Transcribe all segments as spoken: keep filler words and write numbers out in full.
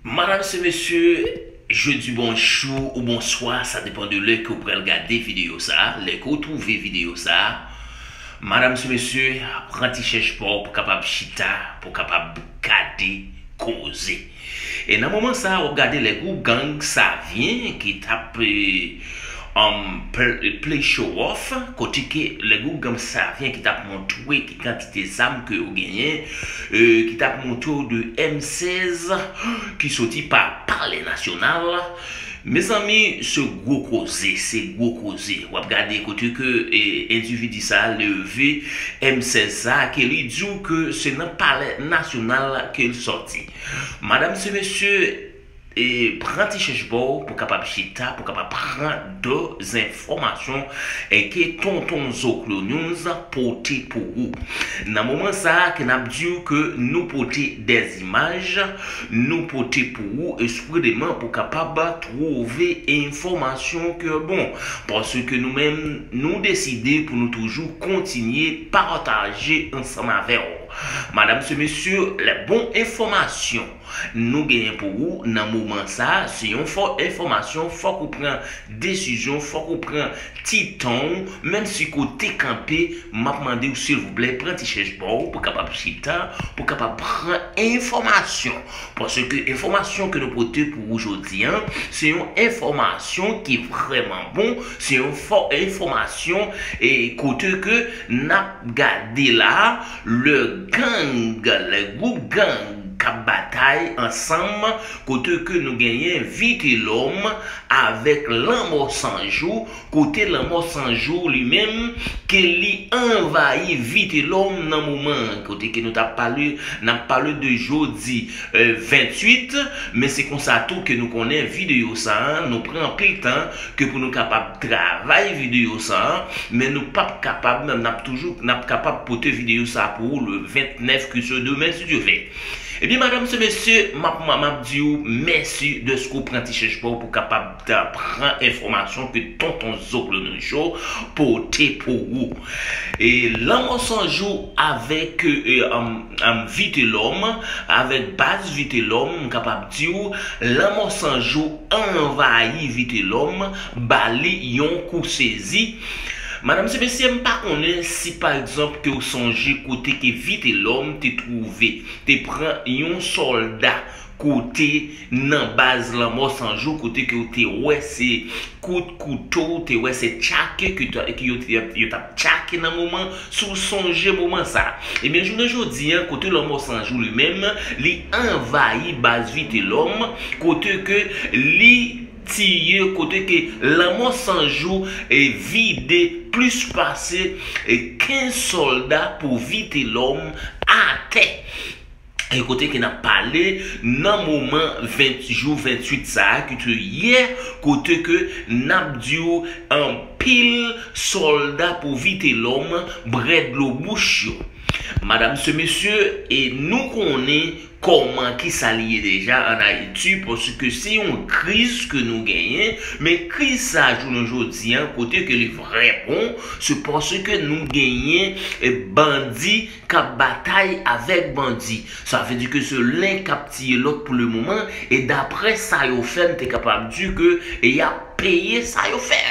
Madam se mesye, jodi bonjou ou bonswa, sa depan de lè ke w pral gade videyo sa a. Lè ke w twouve videyo sa a, madam se mesye, pran ti chèch pa w pou kapab chita, pou kapab gade koze. E nan moman sa a, w ap gade lè gwoup gang Savyen ki t ap, eh, um, pl-, play show off, kote ke lè gwoup gang Savyen ki t ap montre ki kantite zam ke yo genyen, eh, ki t ap montre w de M sèz ki soti pa Palè Nasyonal. Mezanmi, se gwo koze, se gwo koze. W ap gade kote ke, eh, endividi sa a leve M sèz sa a, ke li di w ke se nan Palè Nasyonal ke l sòti. Madam se mesye, e pran ti chèch pa w pou kapab chita, pou kapab pran de enfòmasyon, e ke Tonton Zoklo News pote pou ou. Nan moman sa a, ke n ap di w ke nou pote de imaj, nou pote pou ou espreman pou kapab twouve enfòmasyon ke bon. Paske nou menm, nou deside pou nou toujou kontinye pataje ansanm avè w. Madam se mesye, lè bon enfòmasyon nou genyen pou ou nan moman sa a, se yon fò enfòmasyon, fòk ou pran desizyon, fòk ou pran ti tan w, menm si ke w te kanpe, m ap mande w silvouplè, pran ti chèch pa w pou kapab chita, pou kapab pran enfòmasyon. Paske enfòmasyon ke nou pote pou ou jodi a, se yon enfòmasyon ki vrèman bon, se yon fò enfòmasyon, e kote ke n ap gade la, le gang, le gwoup gang k ap batay ansanm, kote ke nou genyen Vitelòm avèk Lanmò San Jou, kote Lanmò San Jou li menm, ke li anvayi Vitelòm nan moman an, kote ke nou t ap pale, n ap pale de jodi, eh, venntuit, men se konsa tou ke nou konnen videyo sa a, nou pran anpil tan ke pou nou kapab travay videyo sa a, men nou p ap kapab, n ap toujou, n ap kapab pote videyo sa a pou ou le vennèf, ki se demen, si Dye vle. Ebyen, madam se mesye, m ap, m ap di w mèsi dèske w pran ti chèch pa w pou kapab ta pran enfòmasyon ke Tonton Zoklo News Show pote pou ou. E Lanmò San Jou avèk, e, um, um, Vitelòm, avèk baz Vitelòm, m kapab di w, Lanmò San Jou anvayi Vitelòm, ba li yon kou sezi. Madam se mesye, m pa konnen si pa egzanp ke w sonje kote ke Vitelòm te twouve, te pran yon sòlda kote nan baz Lanmò San Jou, kote ke w te wè se kout kouto, w te wè se tchake ke ta-, ke yo te, yo t ap tchake nan moman, si w sonje moman sa. Ebyen, jounen jodi a, kote Lanmò San Jou li menm, li anvayi baz Vitelòm, kote ke li tiye, kote ke Lanmò San Jou, e, vide plis pase, e, kenz sòlda pou Vitelòm atè. E kote ke n ap pale nan moman ven, jou venntuit sa a, ki te yè, kote ke n ap di w anpil sòlda pou Vitelòm bwè dlo bouch yo. Madam se mesye, e nou konnen kòman, kisa li ye deja ann Ayiti, paske se yon kriz ke nou genyen, men kriz sa a, jounen jodi a, kote ke li vrè bon, se paske nou genyen, e, bandi k ap batay avèk bandi. Sa vle di ke se len k ap tiye lòt pou le moman, e daprè sa yo fè, m te kapab di ke, e, y ap peye sa yo fè.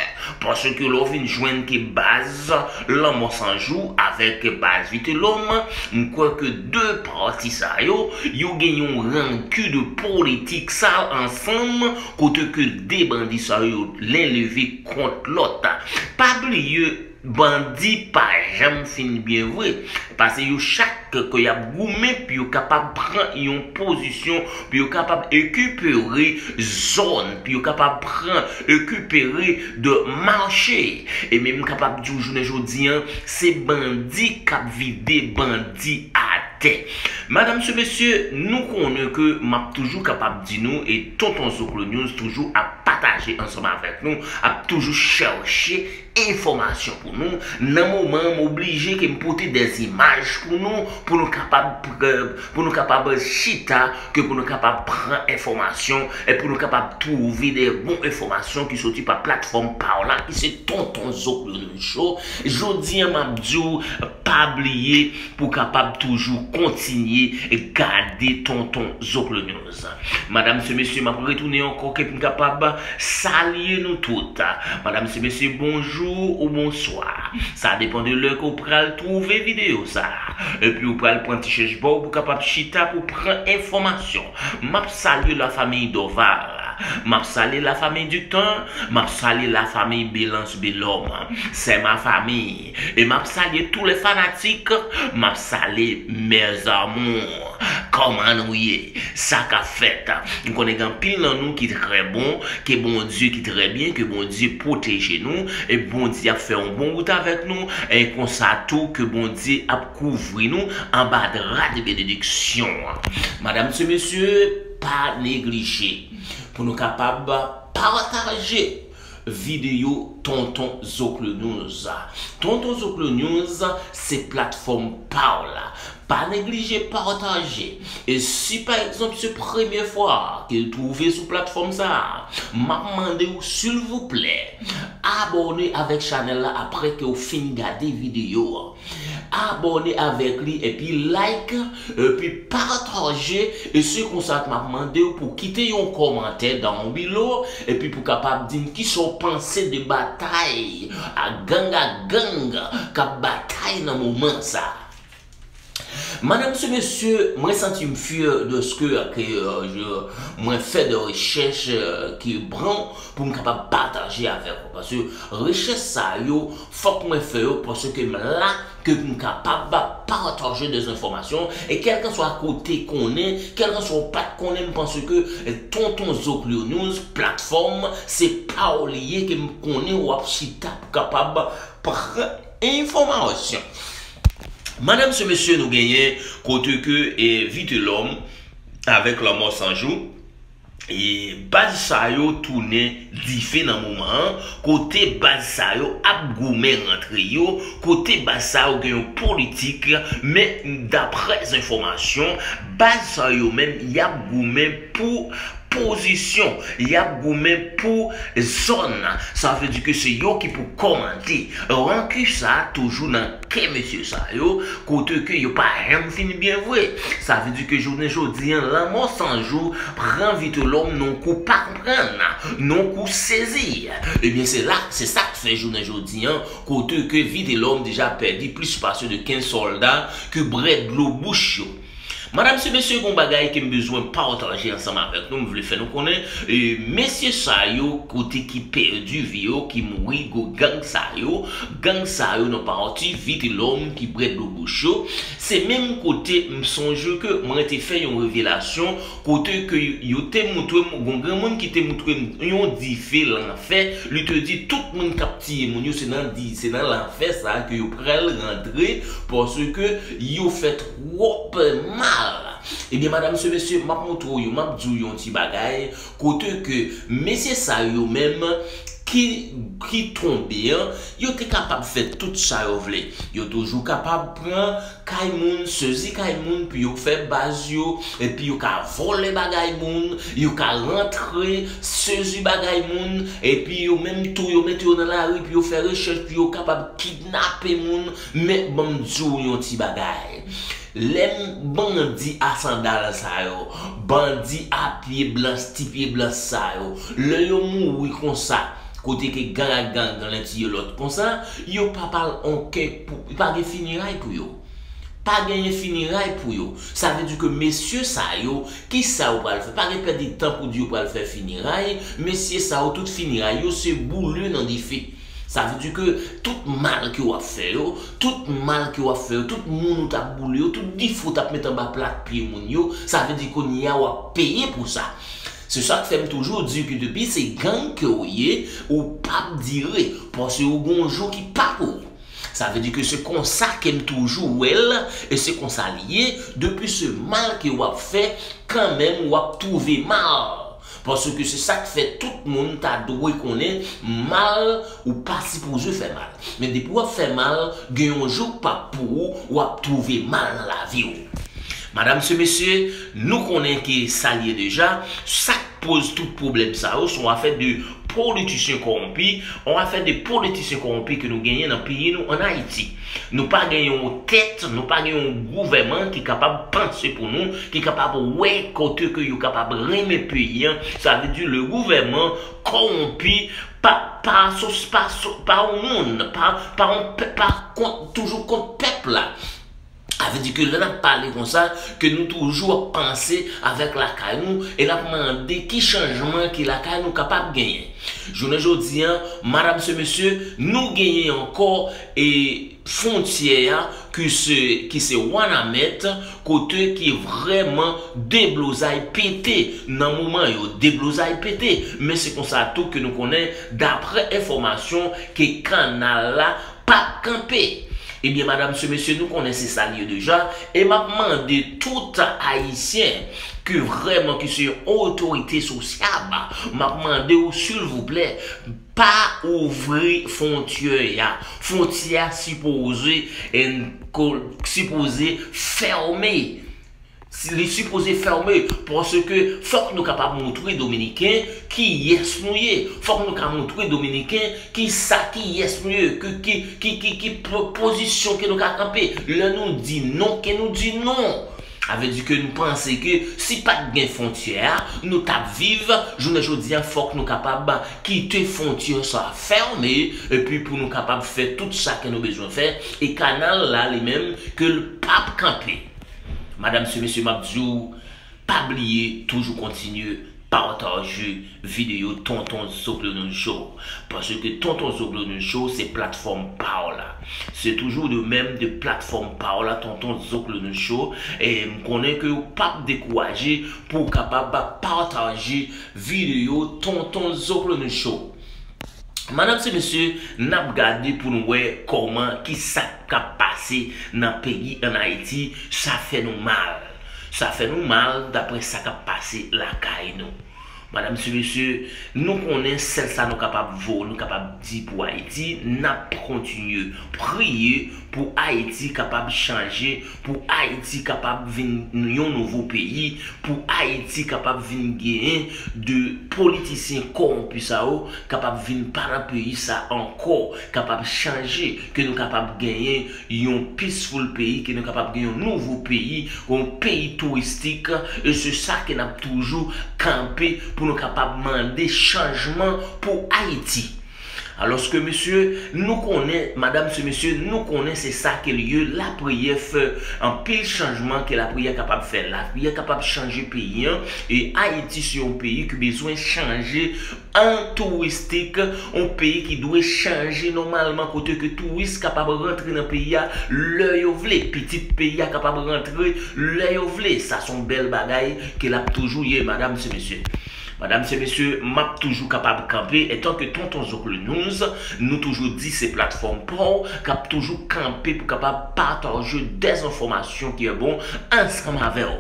Paske lè w vin jwenn ke baz Lanmò San Jou avèk baz Vitelòm, m kwè ke de pati sa yo, yo gen yon ranki de politik sal ansanm, kote ke de bandi sa yo, len leve kont lòt. Pa bliye, bandi pa janm fin byen vre. Paske yo chak ke y ap goumen pou yo kapab pran yon pozisyon, pou yo kapab rekipere zòn, pou yo kapab pran, rekipere de mache. E menm m kapab di w jounen jodi a, se bandi k ap vide bandi atè. Madam se mesye, nou konnen ke m ap toujou kapab di nou, e Tonton Zoklo News toujou ap pataje ansanm avèk nou, ap toujou chèche enfòmasyon pou nou. Nan moman an, m oblije ke m pote de imaj pou nou, pou nou kapab, pou nou kapab chita, ke pou nou kapab pran enfòmasyon, e pou nou kapab twouve de bon enfòmasyon ki soti pa platfòm pa w la, ki se Tonton Zoklo News Show. Jodi a, m ap di w, pa bliye pou w kapab toujou kontinye gade Tonton Zoklo News. Madanm, se mesye, m ap retounen ankò ke m kapab salye nou tout. Madanm, se mesye, bonjou ou bonswa. Sa depann de lè ke w pral twouve videyo sa a. Epi w pral pran ti chèch ba w pou w kapab chita pou pran enfòmasyon. M ap salye lafanmi Dorval. M ap salye lafanmi Ductan. M ap salye lafanmi Belans Belòm. C'est ma famille. E m ap salye tous les fanatiques. M ap salye mes amours. Kòman nou ye? Sa k ap fèt? M konnen gen anpil nan nou ki trè bon, ke Bondye ki trè byen, ke Bondye pwoteje nou, e Bondye ap fè yon bon wout avèk nou, e konsa tou ke Bondye ap kouvri nou anba dra de benediksyon an. Madanm, se mesye, pa neglije pou nou kapab pataje videyo Tonton Zoklo News. Tonton Zoklo News, se platfòm pa w la. Pa neglije pataje. E si pa egzanp se premye fwa ke w twouve sou platfòm sa a, m ap mande w silvouplè abòne avèk chanèl la apre ke w fin gade videyo an. Abòne avèk li epi like, epi pataje, e se konsa ke m ap mande w pou kite yon kòmantè down below, epi pou kapab di m kisa w panse de batay a gang ak gang k ap batay nan moman sa. Madanm, se mesye, mwen santi m fyè de ce que, ke, euh, je, mwen fè de rechèch, euh, ki bon pou m kapab pataje avèk ou. Paske rechèch sa yo, fòk mwen fè yo, paske m la, ke m kapab pataje de enfòmasyon, e kèlkanswa kote konnen, kèlkanswa w pa t konnen, m panse ke, eh, Tonton Zoklo News, platfòm, se pa w li ye, ke m konnen w ap chita pou kapab pran enfòmasyon. Madanm, se mesye, nou genyen kote ke, e, Vitelhomme avèk Lanmò San Jou, e, baz sa yo tounen dife nan moman an, kote baz sa yo ap goumen rantre yo, kote baz sa yo gen yon politik, men daprè enfòmasyon, baz sa yo menm, y ap goumen pou pozisyon, y ap goumen pou zòn. Sa vle di ke se yo ki pou kòmande. Ranki sa toujou nan kè mesye sa yo, kote ke yo pa janm fin byen vre. Sa vle di ke jounen jodi an, Lanmò San Jou pran Vitelhomme nan kou pa konprann, nan kou sezi. Ebyen, se la, se sa k fè jounen jodi an, kote ke Vitelhomme deja pèdi plis pase de kenz sòlda ke brè dlo bouch yo. Madanm, se mesye, gon bagay ke m bezwen pataje ansanm avèk nou, m vle fè nou konnen, e, mesye sa yo, kote ki pèdi vi yo, ki mouri, gwo gang sa yo, gang sa yo nan pati Vitelhomme ki brè dlo bouch yo, se menm kote m sonje ke mwen te fè yon revelasyon, kote ke yo te moutre m, gon granmoun ki te moutre m yon dife lanfè, li te di tout moun k ap tiye moun yo, se nan di, se nan lanfè sa a ke yo pral rantre, paske yo fè twòp mal. Ebyen, madanm, se mesye, m ap moutre w yo, m ap di w yon ti bagay, kote ke mesye sa yo menm ki, ki tonbe an, yo te kapab fè tout sa yo vle. Yo toujou kapab pran kay moun, sezi kay moun, pou yo fè baz yo, epi yo ka vòlè bagay moun, yo ka rantre, sezi bagay moun, epi yo menm tou, yo mete yo nan lari, pou yo fè rechèch, pou yo kapab kidnape moun. Men, ban m di w yon ti bagay. Lè m bandi a sandal sa yo, bandi a pye blanch, ti pye blanch sa yo, lè yo mouri konsa, kote ke gang ak gang, gang nan tiye lòt konsa, yo pa pral on kèk pou, pa gen fineray pou yo. Pa genyen fineray pou yo. Sa vle di ke mesye sa yo, kisa yo pral fè? Pa gen pèdi tan pou di yo pral fè fineray. Mesye sa yo, tout fineray yo, se boule nan dife. Sa vle di ke tout mal ke w ap fè yo, tout mal ke w ap fè yo, tout moun ou t ap boule yo, tout dife w t ap met anba plat pye moun yo, sa vle di kounye a w ap peye pou sa. Se sa k fè m toujou di ke depi se gang ke w ye, ou p ap dire, paske ou gon jou ki pa pou ou. Sa vle di ke se konsa ke m toujou wè l, e se konsa l ye, depi se mal ke w ap fè, kanmenm w ap twouve mal. Paske se sa k fè tout moun ta dwe konnen mal, ou pa sipoze fè mal. Men depi w ap fè mal, gen yon jou k p ap pou ou, w ap twouve mal nan lavi w. Madanm, se mesye, nou konnen ke sa l ye deja, sa k poz tout pwoblèm sa yo, se yon afè de politisyen kòwonpi, on afè de politisyen kòwonpi ke nou genyen nan peyi nou ann Ayiti. Nou pa gen yon tèt, nou pa gen yon gouvènman ki kapab panse pou nou, ki kapab wè kote ke yo kapab renmen peyi an. Sa vle di le gouvènman kòwonpi pa, pa, pa, pa yon moun, pa, pa, yon, pa kont, toujou kont pèp la. Sa vle di ke lè n ap pale konsa, ke nou toujou ap panse avèk lakay nou, e n ap mande ki chanjman ke lakay nou kapab genyen. Jounen jodi an, madam se mesye, nou genyen ankò e fwontyè a ki se, ki se Wanament, kote ki vrèman deblozay pete nan moman yo, deblozay pete. Men se konsa tou ke nou konnen, daprè enfòmasyon, ke kanal la p ap kanpe. Ebyen, madam se mesye, nou konnen se sa l ye deja. E m ap mande tout Ayisyen ki vrèman ki se yon otorite sosyab, m ap mande w, silvouplè, pa ouvri fwontyè a. Fwontyè a sipoze, en, ko-, sipoze fèmen. Si li sipoze fèmen, paske fòk nou kapab montre Dominiken kiyès nou ye. Fòk nou ka montre Dominiken ki sa, kiyès nou ye, ki, ki, ki, ki, ki po-, pozisyon ke nou ka kanpe. Lè nou di non, ke nou di non. Sa vle di ke nou panse ke si pa t gen fwontyè a, nou t ap viv, jounen jodi a, fòk nou kapab kite fwontyè sa fèmen, epi pou nou kapab fè tout sa ke nou bezwen fè, e kanal la, li menm, ke l p ap kanpe. Madam se mesye, m ap di w, pa bliye, toujou kontinye pataje videyo Tonton Zoklo News Show. Paske Tonton Zoklo News Show se platfòm pa w la. Se toujou de menm de platfòm pa w la, Tonton Zoklo News Show. E m konnen ke w p ap dekouraje pou w kapab pataje videyo Tonton Zoklo News Show. Madam se mesye, n ap gade pou nou wè kòman, ki sa k ap pase nan peyi ann Ayiti. Sa fè nou mal. Sa fè nou mal daprè sa k ap pase lakay nou. Madam se mesye, nou konnen sèl sa nou kapab vo-, nou kapab di pou Ayiti, n ap kontinye priye pou Ayiti kapab chanje, pou Ayiti kapab vin yon nouvo peyi, pou Ayiti kapab vin genyen de politisyen kòwonpi sa yo, kapab vin pa nan peyi sa ankò, kapab chanje, ke nou kapab genyen yon peaceful peyi, ke nou kapab gen yon nouvo peyi, yon peyi touristik, e se sa ke n ap toujou kanpe pou nou kapab mande chanjman pou Ayiti. Alòske, mesye, nou konnen, madam se mesye, nou konnen se sa ke l ye, lapriyè fè anpil chanjman ke lapriyè kapab fè. Lapriyè kapab chanje peyi an, e Ayiti se yon peyi ki bezwen chanje an touristik, yon peyi ki dwe chanje nòmalman, kote ke touris kapab rantre nan peyi a lè yo vle, pitit peyi a kapab rantre lè yo vle. Sa se yon bèl bagay ke l ap toujou ye, madam se mesye. Madam se mesye, m ap toujou kapab kanpe, etan ke Tonton Zoklo News, nou toujou di se platfòm pa w, k ap toujou kanpe pou kapab pataje dèzenfòmasyon ki bon ansanm avè w.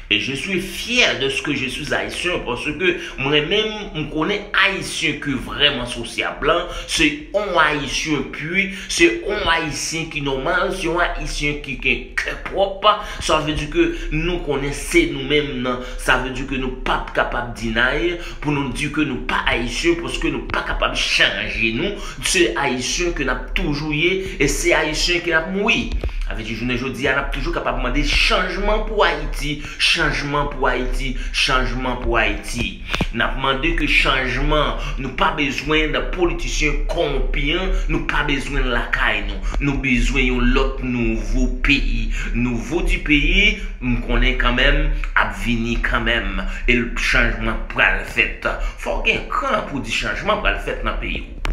Et je suis fier de ce que je suis haïtien, paske mwen menm, m konnen ayisyen ki vrèman sosyab lan, se yon ayisyen pi, se yon ayisyen ki nòmal, se yon ayisyen ki gen kè pwòp. Sa vle di ke nou konnen se nou menm nan. Sa vle di ke nou p ap kapab deny pou nou di ke nou pa ayisyen, paske nou pa kapab chanje nou. Se ayisyen ke n ap toujou ye, e se ayisyen ke n ap mouri. Sa vle di, jounen jodi a, n ap toujou kapab mande chanjman pou Ayiti, chanjman pou Ayiti, chanjman pou Ayiti. N ap mande ke chanjman, nou pa bezwen nan politisyen kòwonpi an, nou pa bezwen l lakay nou. Nou bezwen yon lòt nouvo peyi. Nouveau du pays, m konnen kanmenm, ap vini kanmenm. E l, chanjman pral fèt. Fò w gen kran pou di chanjman pral fèt nan peyi w.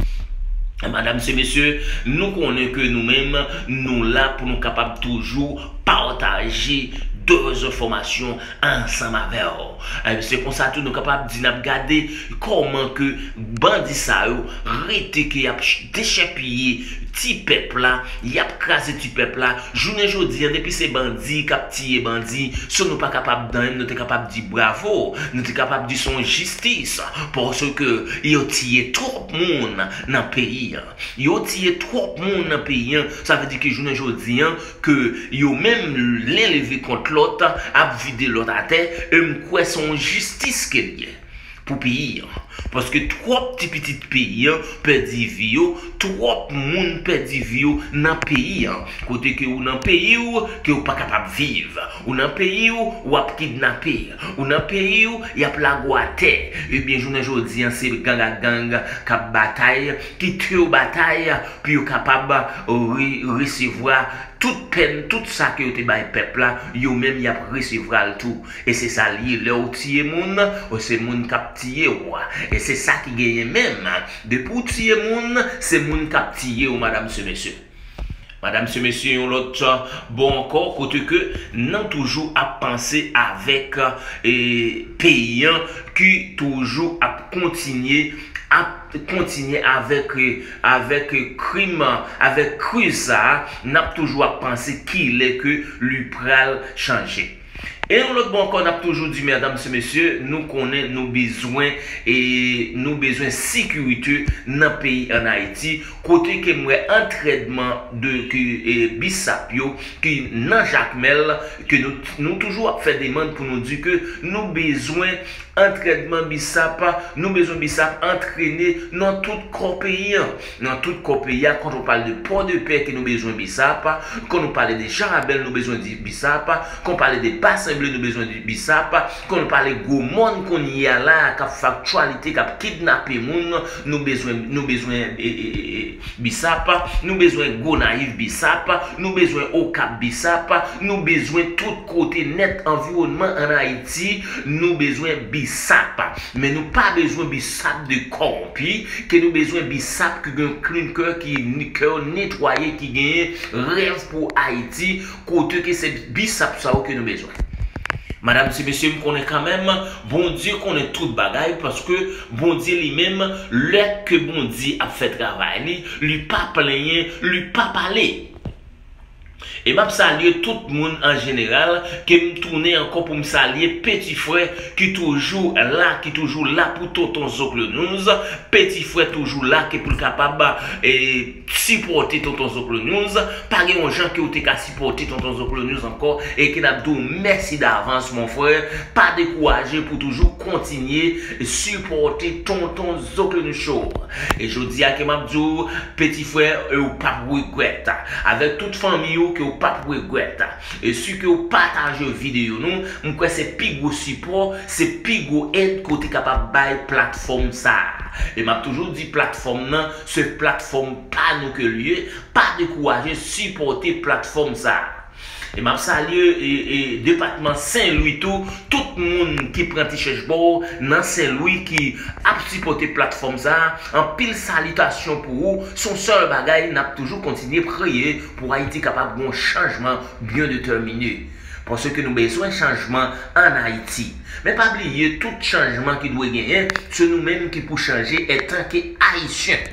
Madam se mesye, nou konnen ke nou menm, nou la pou nou kapab toujou pataje dezenfòmasyon ansanm avè w. E se konsa tou nou kapab di n ap gade kòman ke bandi sa yo rete ke y ap ch-, dechèpiye ti pèp la, y ap kraze ti pèp la. Jounen jodi a, depi se bandi k ap tiye bandi, si nou pa kapab dan, nou te kapab di bravo, nou te kapab di se yon jistis, paske yo tiye twòp moun nan peyi a. Yo tiye twòp moun nan peyi a. Sa vle di ke jounen jodi a, ke yo menm, len leve kont lòt, ap vide lòt atè, e m kwè se yon jistis ke l ye. pou peyi an. Paske twòp ti pitit peyi an pèdi vi yo, twòp moun pèdi vi yo nan peyi an. Kote ke ou nan peyi w, ke ou pa kapab viv. Ou nan peyi w, w ap kidnape. Ou nan peyi w, y ap lage w atè. Ebyen, jounen jodi an, se gang ak gang k ap batay, ki te yo batay pou yo kapab re-, resevwa tout pèn, tout sa ke yo te bay pèp la, yo menm y ap resevwa l tou. E se sa l ye, lè w tiye moun, se moun k ap tiye w. E se sa ki genyen menm. Depi w tiye moun, se moun k ap tiye w, madam se mesye. Madam se mesye, yon lòt bò ankò, kote ke n toujou ap panse avèk, e, peyi an ki toujou ap kontinye, ap kontinye avèk, e, avèk, e, krim, avèk kriz sa a, n ap toujou ap panse kilè ke li pral chanje. E yon lòt bò ankò, n ap toujou di, medam e mesye, nou konnen nou bezwen, e nou bezwen sekirite nan peyi ann Ayiti, kote ke m wè antrènman de, ke, e, bisap yo, ki nan Jakmèl, ke nou, nou toujou ap fè demann pou nou di ke nou bezwen antrènman bisap, nou bezwen bisap antrene nan tout kò peyi an. Nan tout kò peyi a, quand on parle de Port de Paix ke nou bezwen bisap, quand on parle de Jarabèl nou bezwen di bisap, quand on parle de Basen Ble nou bezwen di bisap, quand on parle Gwo Mòn kounye a la k ap fè aktyalite, k ap kidnape moun, nou bezwen, nou bezwen, e, e, e, e, bisap, nou bezwen Gonayiv bisap, nou bezwen Okap bisap, nou bezwen tout kote nèt anviwònman ann Ayiti, nou bezwen bisap. Men nou pa bezwen bisap de kòwonpi, ke nou bezwen bisap ki gen klin kè, ki ni-, kè yo netwaye, ki genyen rèv pou Ayiti, kote ke se bisap sa yo ke nou bezwen. Madam e mesye, m konnen kanmenm, Bondye konnen tout bagay, paske Bondye li menm, lè ke Bondye ap fè travay li, li pa plenyen, li pa pale. E m ap salye tout moun an jeneral, ke m tounen ankò pou m salye peti frè ki toujou la, ki toujou la pou Tonton Zoklo News, peti frè toujou la ke pou l kapab, e, sipòte Tonton Zoklo News. Pa gen yon jan ke w te ka sipòte Tonton Zoklo News ankò, e ke n ap di w mèsi davans, mon frè. Pa dekouraje pou toujou kontinye sipòte Tonton Zoklo News Show. E jodi a ke m ap di w, peti frè, e w p ap regrèt. Avèk tout fanmi w ke w p ap regrèt. E si ke w pataje videyo nou, m kwè se pi gwo sipò, se pi gwo èd ke w te kapab bay platfòm sa a. E m ap toujou di platfòm nan, se platfòm pa nou ke l ye, pa dekouraje sipòte platfòm sa a. E m ap salye, e, e, depatman Sen Lwi tou, tout moun ki pran ti chèch bò nan Sen Lwi ki ap sipòte platfòm sa a, anpil salitasyon pou ou. Se yon sèl bagay, n ap toujou kontinye priye pou Ayiti kapab gen yon chanjman byen detèmine. Paske nou bezwen chanjman ann Ayiti. Men pa bliye, tout chanjman ki dwe genyen, se nou menm ki pou chanje antanke Ayisyen.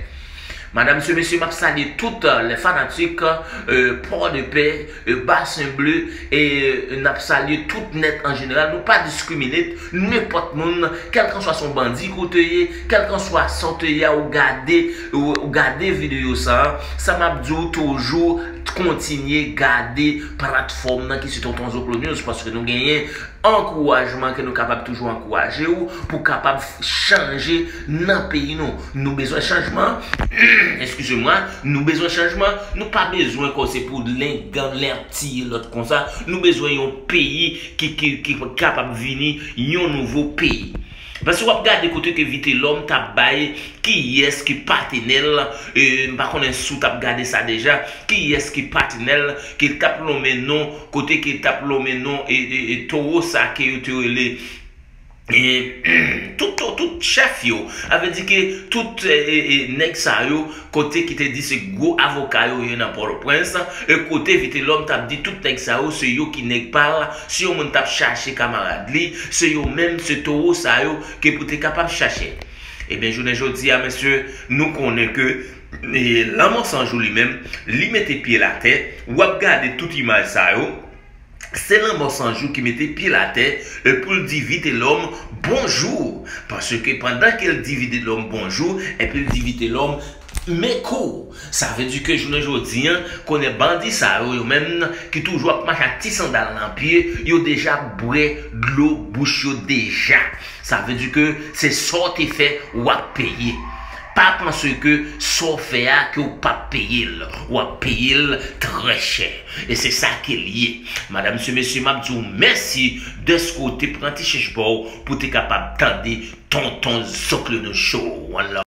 Madam e mesye, m ap salye tout, e, lè fanatik, e, Port de Paix, e, Basen Ble, e, e, n ap salye tout nèt an jeneral. Nou pa diskrimine nenpòt moun, kèlkanswa se yon bandi ke w te ye, kèlkanswa sa w te ye a, ou gade, ou, ou gade videyo sa a, sa m ap di w toujou, kontinye gade platfòm nan ki se Tonton Zoklo News, paske nou genyen ankourajman ke nou kapab toujou ankouraje w pou kapab chanje nan peyi nou. Nou bezwen chanjman, eskize mwa, nou bezwen chanjman, nou pa bezwen kò se pou len gang, len ap tiye lòt konsa. Nou bezwen yon peyi ki, ki, ki kapab vini yon nouvo peyi. Paske w ap gade kote ke Vitelhomme t ap bay kiyès ki patnè l, e, m pa konnen si w t ap gade sa deja, kiyès ki patnè l, ke l t ap lonmen non, kote ke l t ap lonmen non, e, e, e, towo sa ke yo te rele, e, tout, tout, tout chèf yo. Sa vle di ke tout, e, e, e, nèg sa yo, kote ki te di se gwo avoka yo ye nan Pòtoprens, e kote Vitelhomme t ap di tout nèg sa yo, se yo ki nèg pa l, si yon moun t ap chache kamarad li, se yo menm, se towo sa yo ke pou te kapab chache. Ebyen, jounen jodi a, mesye, nou konnen ke, e, Lanmò San Jou li menm, li mete pye l atè, w ap gade tout imaj sa yo, se Lanmò San Jou ki mete pye l atè, e, pou l di Vitelhomme bonjou. Paske pandan ke l di Vitelhomme bonjou, epi l di Vitelhomme Men kou, sa vle di ke jounen jodi an, konnen bandi sa yo, yo menm ki toujou ap mache ak ti sandal nan pye, yo deja bwè dlo bouch yo deja. Sa vle di ke se sa w te fè, w ap peye. Pa panse ke sa w fè a, ke w p ap peye l. W ap peye l trè chè. E se sa ke l ye. Madanm, mesye, mesye, m ap di w mèsi dèske w te pran ti chèch pa w pou w te kapab tande Tonton Zokle nou Show. One love.